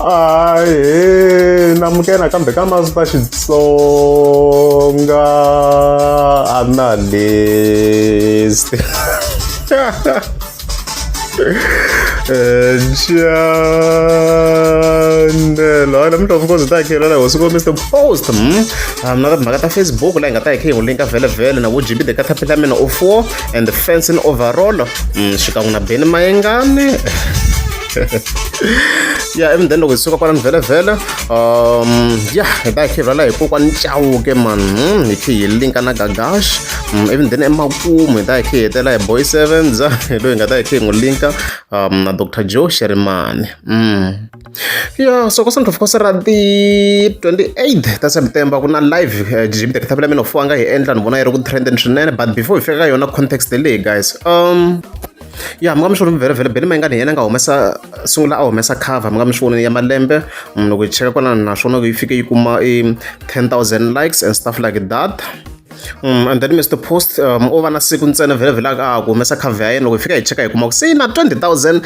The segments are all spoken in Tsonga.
Ahee namukela kambe ka Master Xitsonga analyst channel hayi namuntlha of course hi ta hi khelela hosi ko Mr Post na timhaka ta Facebook laha hi nga ta hi khe hi n'wi linka vhele vhele na vo GB the Caterpillar mina 04 and the fencing overall xikan'we na Benny Mayengani. Ya, even then loko hi suka kwalani vhele vhele, ya, hi ta hi khe hi vulavula hi kokwani Chauke man, hi khe hi linka na Gagash. Even then emakumu hi ta hi khe hi hetela hi Boy Sevens, hi loyi hi nga ta hi khe hi n'wi linka na Dr Joe Shirimani. Ya, so ka of course ra ti 28 ta September ku na live Jimmy the Caterpillar mina fuwa nga hi endla ni vona yi ri ku trendeni swinene, but before hi fika ka yona context leyi, guys, ya, mi nga mi swi voni vhele vhele Benny Mayengani hi yena a nga humesa sungula a humesa cover, mi nga mi swi voni ya malembe. Loko hi cheka kwalano naswona yi fike yi kuma i 10,000 likes and stuff like that. And then Mr Post u va na siku ntsena vhele vhele a ku humesa cover ya yena, loko hi fika hi cheka hi kuma ku se yi na 20,000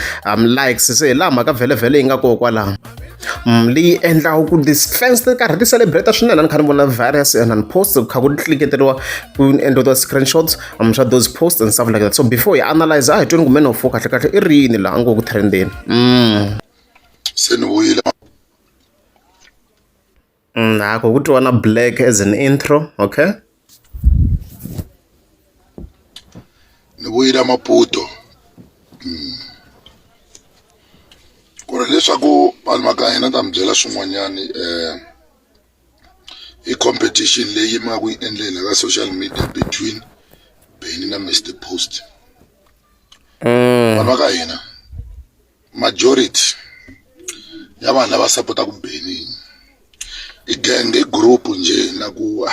likes. Se hi laha mhaka vhele vhele yi nga koho kwalaho, leyi endlaku ku ti-fans ti karhi ti celebrate swinene. Ni kha ni vona various and posts kha ku tliketeriwa ku endliwa screenshots swa those posts and stuff like that. So before hi analyze, a hi tweni ku Man of Four kahle kahle i rini laha a ngo ku trendeni. Se ni vuyile. Ako ku twiwa na Black as an intro, okay. Ni vuyile Maputo ku ri leswaku vanhu va ka hina ta mi byela swin'wanyani i competition leyi mi nga ku yi endleni ka social media between Benny na Mr Post. Vanhu va ka hina, majority ya vanhu lava sapotaka Benny i gang, i group njhe na ku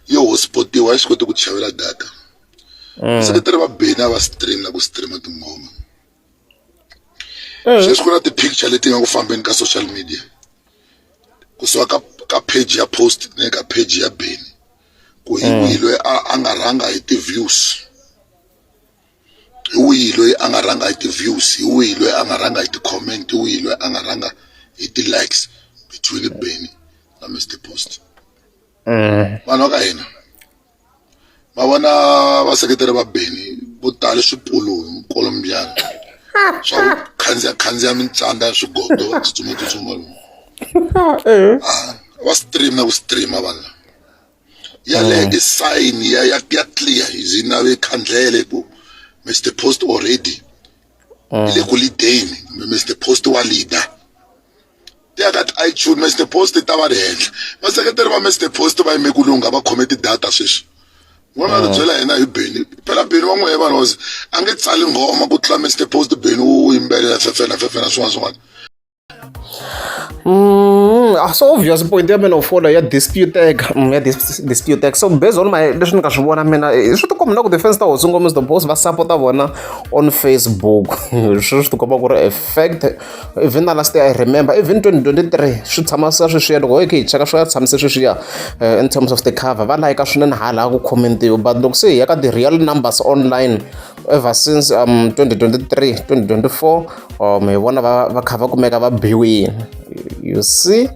yo hotspotiwa yi swi koti ku chavela data. Vaseketeri va Benny a va stream na ku streama tinghoma. Sweswi ku na ti-picture leti nga ku fambeni ka social media kusuka ka page ya Post na ka page ya Benny ku hi wihi loyi a nga rhanga hi ti-views, hi wihi loyi a nga rhanga hi ti-views, hi wihi loyi a nga rhanga hi ti-comment, hi wihi loyi a nga rhanga hi ti-likes between Benny na Mr Post. Vanhu va ka hina va vona vaseketeri va Benny vo tala swipulu mikolombyana swa ku khandziya khandziya mintsanda swigodo va tsutsuma tsutsuma lomu va stream na ku streama vanhu lava. Yaleyo i sign ya clear yi nave khandlele ku Mr Post already i le ku leadeni, kumbe Mr Post wa leader. Ti ya ka ti-iTunes, Mr Post ta va ri henhla. Vaseketeri va Mr Post va yime ku lungha, va khome ti-data sweswi. N'wana ri byela hina hi Benny phela, Benny wa n'wehe vanhu was a nge tsali nghoma ku tlula Mr Post. Benny wu yimbelela fefena fefena swin'wana swin'wana. So obvious point ya mina of follow ya disputeka, ya disputeka. So based on my leswi ni nga swi vona mina, swi tikomba na ku ti-fans ta hosi ngoma the boss va support vona on Facebook, swi tikomba ku ri effect. Even na last year, I remember, even 2023 swi tshama sa sweswiya, loko hi kha hi cheka swi ya tshamise sweswiya in terms of the cover va like swinene hala ku commentiwa, but loko se hi ya ka the real numbers online ever since 2023 2024, hi vona va kha va kumeka va biwini, you see.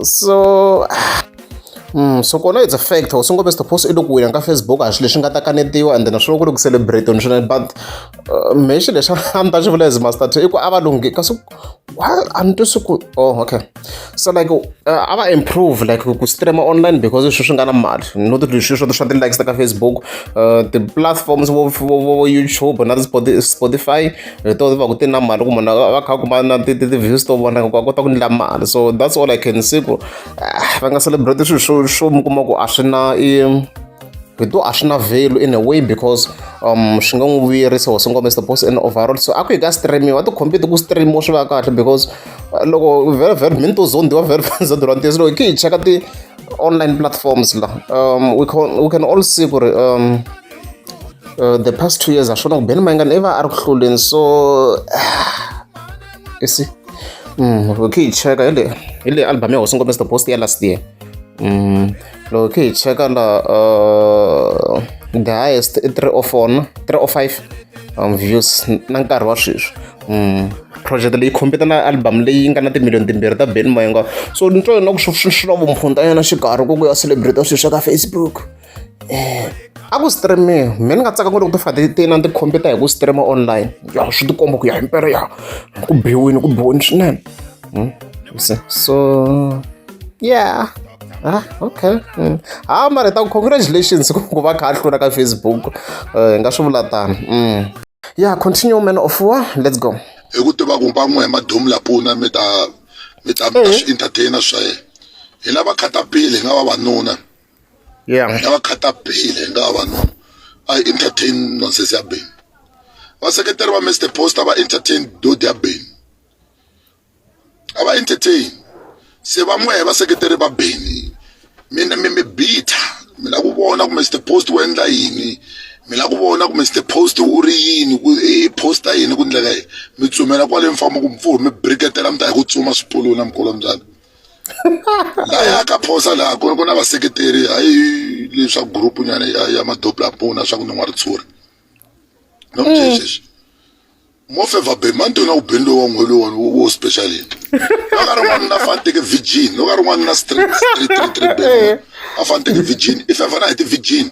So so kona it's a fact hosi ngopfu Mr Post i le ku wina ka Facebook, a swilo leswi nga ta kanetiwa and then swi ku ri ku celebrate swinene, but mehe xilo lexi a ni ta xi vula as Master T i ku a va lunghi kasi why a ni twisi ku, oh okay, so like a va improve like ku streama online because swilo swi nga na mali, not leswi swa ti-likes ta ka Facebook, ti-platforms vo YouTube na Spotify hi to va ku ti na mali ku munhu va kha kuma na ti-views to vonaka ku a kota ku endla mali. So that's all I can see, ku va nga celebrate swilo swo mi kuma ku a swi na i hi to a swi na value in a way because swi nga n'wi vuyerisa hosi ngoma Mr Post in overall. So a ku hi ka streamiwa tikhompyuta ku streamiwa swi va kahle because loko vhele vhele mi ni to zondiwa vhele vhele zondiwa ntiyiso, loko hi kha hi cheka ti-online platforms la, we can all see ku ri the past 2 years a swona ku Benny Mayengani i va a ri ku hluleni. So you see, loko hi cheka hi le album ya hosi ngoma Mr Post ya last year, loko hi cheka la, the highest i 304 na 305 views na nkarhi wa sweswi. Project leyi compete na album leyi nga na timiliyoni 2 ta Benny Mayengani. So ni twa yona ku swi na vumphunta nyana xikarhi ku ya celebrate swilo swa ka Facebook. A ku stream-iwi me ni nga tsaka ku loko to fika ti na ti-computer hi ku stream online ya swi tikomba ku ya himpela ya ku biwini ku biwini swinene. So yeah, ah, okay. Ah, mara ta congratulations ku va kha a hlula ka Facebook, hi nga swi vula tano. Yeah, continue, man of war, let's go. Hi ku tiva ku va n'we madomu lapuna mi ta mi ta mi ta swi entertainer swa yena. Hi lava khatapile hi nga vavanuna. Hi lava khatapile hi nga vavanuna. A hi entertain nonsense ya Benny. Vaseketeri va Mr Post a va entertain dodi ya Benny. A va entertain. Se va n'we vaseketeri va Benny. Mina mi mi bitter. Mi lava ku vona ku Mr Post u endla yini. Mi lava ku vona ku Mr Post u ri yini, ku i posta yini ku ndleka yini. Mi tsumela kwale mi famba ku mpfuhi mi briketela mi ta hi ku tsuma swipuluna na mikolombyana. Laya ka phosa laha ku na vaseketeri hayi leswa group nyana ya madopla puna swa ku nwa ritshuri. No sweswi. Mo favor Benny man tona u Benny lowa n'we lowa wo special yini. Loko ka rin'wana na fane teke virgin, loko ka rin'wana na street street street street Benny. A fane teke virgin, i favor na hi ti virgin.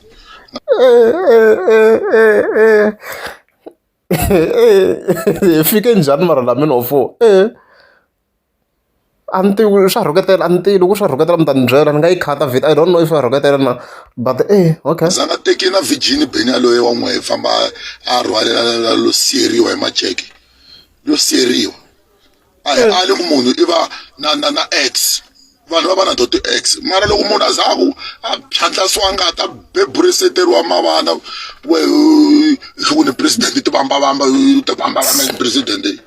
Hi fike njhani mara la man of war? A ni tivi swa rhuketela, a ni tivi loko swa rhuketela mi ta ni byela ni nga yi khata video, I don't know if ya rhuketela na but okay. Zanga teki na virgin Benny yaloye wa n'we famba a rhwalela lo siyeriwa hi maceke lo siyeriwa a hi ali ku munhu i va na na na ex vanhu va va na to ti-ex mara loko munhu a za a ku a phyandlasiwa ngati a beburiseteriwa mavana we ku ni president ti vambavamba ti vambavamba president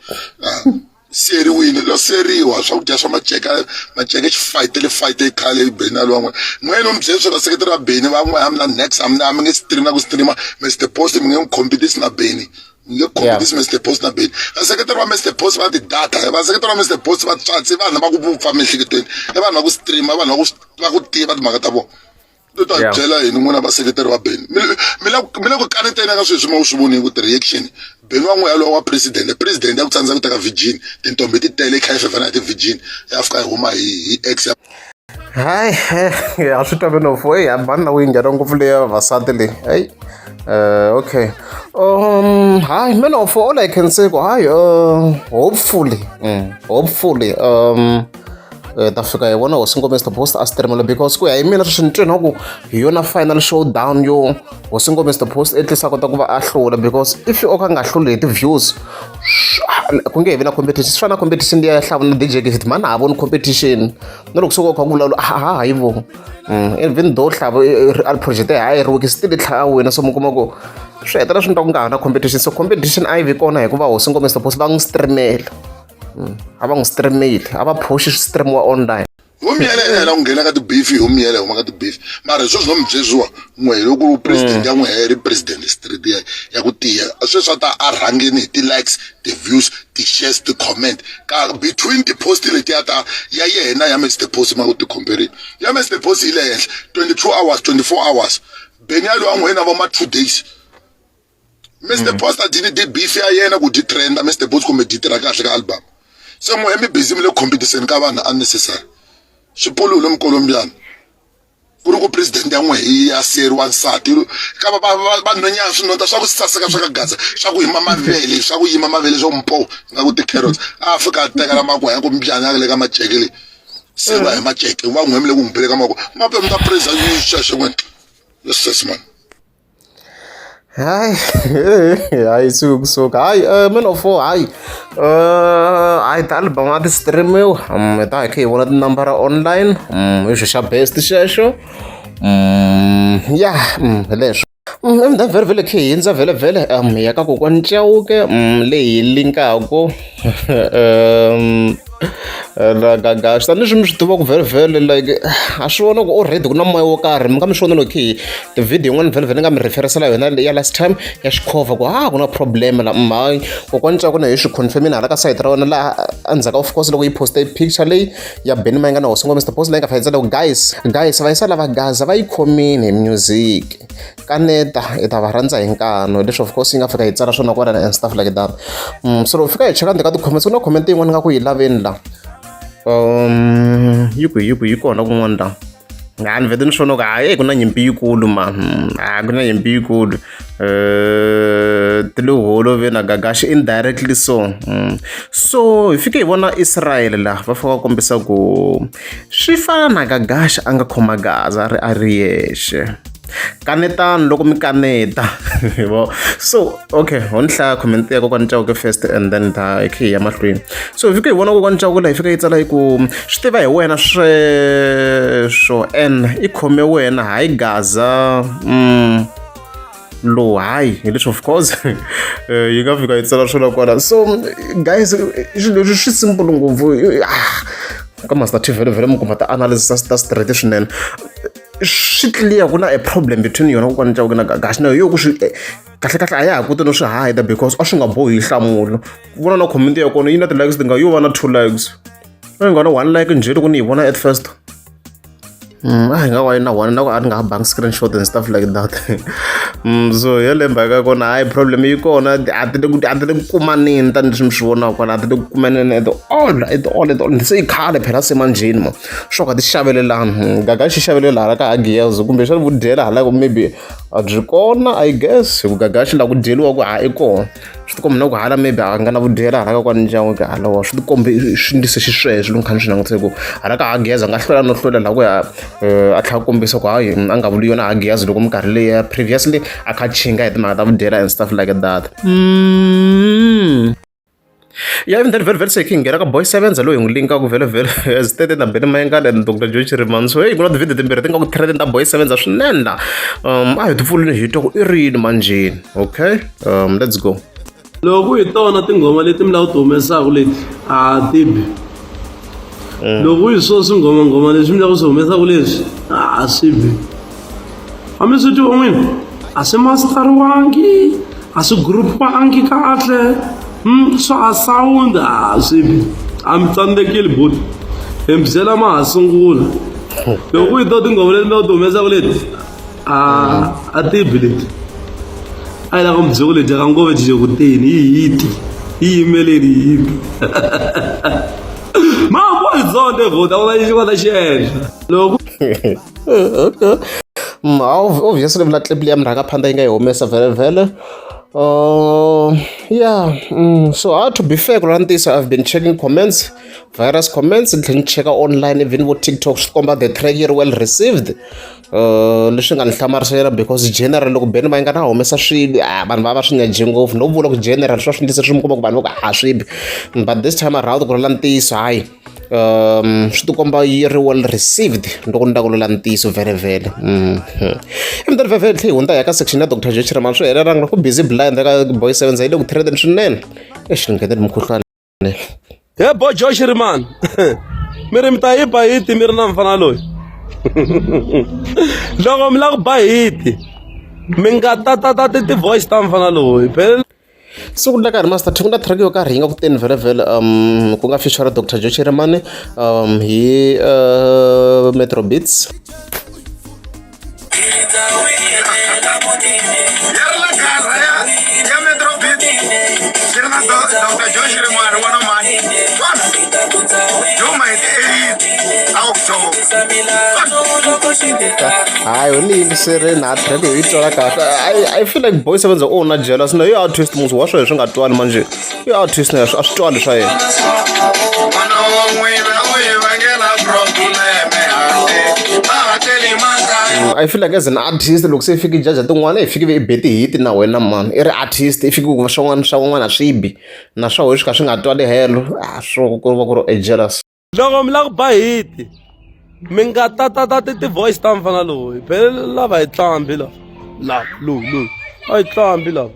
siyeriwile lo siyeriwa swakudya swa maceka maceke xi fayitele fayite khale Benny a lwan'we n'wene u mi byele swi vaseketeri va Benny va n'we a mi na next a mi na mi nge stream na ku streama Mr Post mi nge n'wi competisi na Benny mi nge competisi Mr Post na Benny. Vaseketeri va Mr Post va ti-data, vaseketeri va Mr Post va tswatsi i vanhu va ku vupfa emiehleketweni, i vanhu va ku stream, i vanhu va ku tiva timhaka ta vona. To ta byela yini n'wina vaseketeri va Benny? Mi le ku kaneteni ka sweswi mi swi voni ku ti-reaction Benny wa n'we yalowa wa president, president ya ku tsandza ku teka virgin, tintombi ti tele yi kha yi fevhana hi ti-virgin ya fika yi huma hi ex ya. Hayi, a swi twa no fo, eyi hambani na ku yi nghena ngopfu leya vavasati leyi, hayi. Okay. Hayi, man of all I can say ku hayi, hopefully, hopefully, ta fika hi vona hosi Ngome Mr Post a streamela because ku ya hi mina sweswi ni twe na ku hi yona final showdown yo hosi Ngome Mr Post at least a kota ku va a hlula because if o ka nga hluli hi ti-views ku nge he vi na competition swi fana na competition liya ya hlavu na DJ Gift mani ha voni competition na loko se ku kha ku vulavula a ha ha yi voni. Even though hlavu a project ya ha yi ri still tlhela a wina so mi kuma ku swi hetelela swi endla ku nga ha na competition so competition a yi vi kona hikuva hosi Ngome Mr Post va n'wi streamela. A va n'wi streameli a va phoxi swi streamiwa online. Ho miyela yena ku nghena ka ti-beef ho miyela huma ka ti-beef mara hi sweswi no mi byeriwa n'we loko president ya n'we yi ri president street ya ya ku tiya sweswi a ta a rhangeni hi ti-likes ti-views ti-shares ti-comment ka between ti-post letiya ta ya yena ya Mr Post ma ku ti compare ya Mr Post yi le henhla 22 hours 24 hours Benny a loyi a n'we na vo ma 2 days Mr Post a dyi di beef ya yena ku dyi trenda Mr Post kumbe dyi tirha kahle ka album se n'we mi busy mi le competition ka vanhu unnecessary swipululo mikolombyana ku ri ku president ya n'we hi ya siyeriwa nsati ka va va va nhwanyana swinota swa ku saseka swa ka gaza swa ku yima mavele swa ku yima mavele swo mpo nga ku ti-carrots a fika a teka la makwa ya ku mbyana ya le ka maceke le se va hi maceke va n'we mi le ku n'wi bele ka makwa mape mi ta president yi xexo n'we yes man. Hayi, hayi suka kusuka hayi man of four hayi hayi ti-album a ti streamiwa hi ta hi kha hi vona tinambara online i xo xa best xexo ya hi leswo. And then vhele vhele khe hi hundza vhele vhele hi ya ka kokwani Chauke leyi hi linkaku. Na Gagash tanihi mi swi tiva ku vhele like a swi vona ku already ku na moya wo karhi mi nga mi swi vona loko hi ti-video yin'wana vhele vhele ni nga mi referisela yona ya last time ya xikhova ku ha ku na problem la mhayi kokwani Ntswako na hi swi confirm-ini hala ka sayiti ra wena laha endzhaku of course loko yi poste picture leyi ya Benny Mayengani na hosi ngoma Mr Post leyi nga fika yi tsala ku guys guys va yisa lava Gaza va yi khomini hi music kaneta i ta va rhandza hi nkanu leswi of course yi nga fika yi tsala swona kwalano and stuff like that so loko fika hi cheka ndzeni ka ti-comments ku na comment yin'wana nga ku yi laveni la yi kwihi yi kwihi yi kona kun'wana la a ni vhete ni swona ku hayi ku na nyimpi yikulu ma a ku na nyimpi yikulu ti le holoveni na Gagashi indirectly so so hi fike hi vona Israel la va fika va kombisa ku swi fana na Gagashi a nga khoma Gaza a ri a ri yexe kanetani loko mi kaneta vo so okay ho ni hlaya comment ya kokwani Chauke first and then ta hi khe hi ya mahlweni so hi fike hi vona kokwani Chauke la hi fika yi tsala yi ku swi tiva hi wena sweswo and i khome wena hayi Gaza lowu hayi hi leswi of course yi nga fika yi tsala swona kwala so guys swilo leswi swi simple ngopfu ka Master T vhele vhele mi kuma ti-analysis ta straight swinene swi clear ku na a problem between yona kokwani Chauke na Gagashi na yo ku swi kahle kahle a ya ha koti no swi hide because a swi nga bohi yi hlamula vona na comment ya kona yi na ti-likes ti nga yo va na two likes a yi nga na one like njhe loko ni yi vona at first a hi nga va yi na one na ku a ni nga ha bangi screenshot and stuff like that so yeleyo mhaka ya kona hayi problem yi kona a ti le ku a ti le ku kumaneni tanihileswi mi swi vonaka kwala a ti le ku kumaneni at all at all at all se i khale phela se manjheni ma swo ka ti xavelelana Gagashi xi xavelela hala ka Hagiyazo kumbexana vudyela hala ku maybe a byi kona I guess hi ku Gagashi la ku dyeliwa ku ha i kona swi tikomba na ku hala maybe a nga na vudyela hala ka kwani ndyangu ka halawa swi tikombe swi ndlise xisweswo loko kha ni swi langutise ku hala ka Hagiyazo a nga hlwela no hlwela la ku ya a tlhela a kombisa ku hayi a nga vuli yona Hagiyazo loko minkarhi leyi previously a kha chinga hi timhaka ta vudyela and stuff like that. Ya even then vhele vhele se hi nghena ka boy sevenza loyi hi n'wi linkaku vhele vhele as tete na Benny Mayengani and Dr Joe Shirimani so hey ku na tivhidiyo timbirhi ti nga ku trending ta boy sevenza swinene la a hi ti pfuleni hi twa ku i rini manjheni okay let's go loko hi tona tinghoma leti mi lava ku ti humesaka leti a ti bi loko hi swo swinghoma-nghoma leswi mi lava ku swi humesaka leswi a swi bi a mi swi twi n'wina a swi mastariwangi a swi group-angi kahle swa ha sound a swi bi a mi tsandzekile buti hi mi byela ma ha sungula loko hi to tinghoma leti mi lava ku ti humesaka leti a a ti bi leti a yi lava ku mi byela ku leti ka ngove dyi ku teni yi hiti yi yimeleni hiti ma vo zonde vhota ku na xin'wana xi endla loko okay obviously vula clip leyi ya murhangaphandha yi nga yi humesa vhele vhele yeah so to be fair ku lava ntiyiso I've been checking comments virus comments ni tlhela ni cheka online even vo TikTok swi komba the track yi ri well received leswi nga ni hlamarisa yena because general loko Benny Mayengani a humesa swilo a vanhu va va swi nyaje ngopfu no vula ku general swi va swi ndlise swi mi kuma ku vanhu va ku a swi bi but this time around ku rila ntiyiso hayi swi tikomba yi ri well received loko ni ta ku lula ntiyiso vhele vhele ivi then vhele tlhe hi hundza hi ya ka section ya Dr Joe Shirimani swi helelanga ku busy blind ka boy seven yi le ku trendeni swinene exi ni nghenele mukhuhlwani he bo Joe Shirimani mi ri mi ta yi ba hiti mi ri na mfana loyi loko mi lava ku ba hiti mi nga tatatati ti-voice ta mfana loyi phela siku la karhi master ku na track yo karhi yi nga ku teni vhele vhele ku nga feature Dr Joe Shirimani hi Metro Beats Hayi ni yingiserini a track yi twala kahle I feel like boy sevenza u na jealous na yo artist musi wa swona swi nga twali manje i artist na a swi twali swa yena I feel like as an artist loko se i fike i jaja tin'wana i fike i be ti-hit na wena mani i ri artist i fike ku swin'wana swa van'wana a swi bi na swa wena swi kha swi nga twali helo a swo ku va ku ri a jealous loko mi lava ku ba hiti mi nga tatatati ti-voice ta mfana loyi phela lava hi tlambi lava lava lowu lowu a hi tlambi lava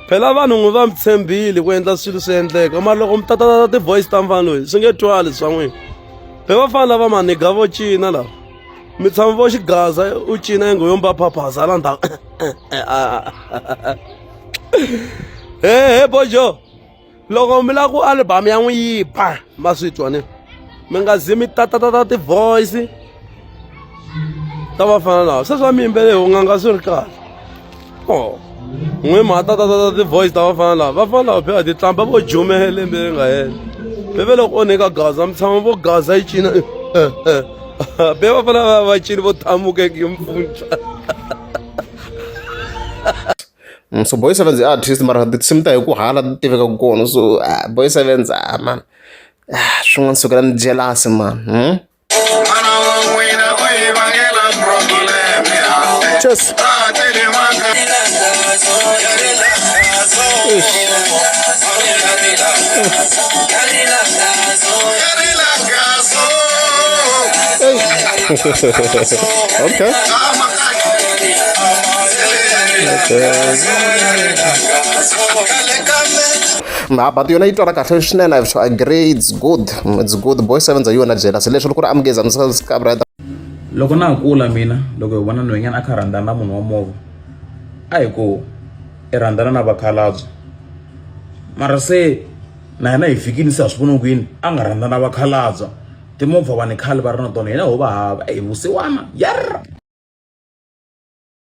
Phela vanhu n'wi va mi tshembile ku endla swilo swi endleka mara loko mi tatatata ti-voice ta mfana loyi swi nge twali swa n'wina. Phe vafana lava maniga vo cina lava mi tshama vo xigaza u cina ingo yo mba phaphaza la ndzhaku he he bojo loko mi lava ku album ya n'wi yi ba ma swi twa ni mi nga zi mi tatatata ti-voice ta vafana lava se swa miyimbele hi n'anga swi ri kahle o n'wi ma tatatata ti-voice ta vafana lava vafana lava phela ti tlamba vo jume lembe leri nga hela beve loko onheka gaza mi tshama vo gaza yi cina be vafana va va cini vo thamukeke mpfundla So Boy Sevens i artist mara tinsimu ta hi ku hala ti tiveka kona so ah, Boy Sevens ah man ah, swin'wana sukela ni jealous man hmm? Cheers. Okay. Ma but yona yi twala kahle swinene I agree it's good it's good boy seven yona jealous leswi loko ri amukeza misaka Loko na ha kula mina loko hi vona nhwenyana a kha a rhandzana na munhu wa movha a hi ku i rhandzana na vakhalabye mara se na hina hi fikile se ha swi vona ku yini a nga rhandzana na vakhalabye timovha vanhu khale va ri na tona hina ho va hava eyi vusiwana yerr.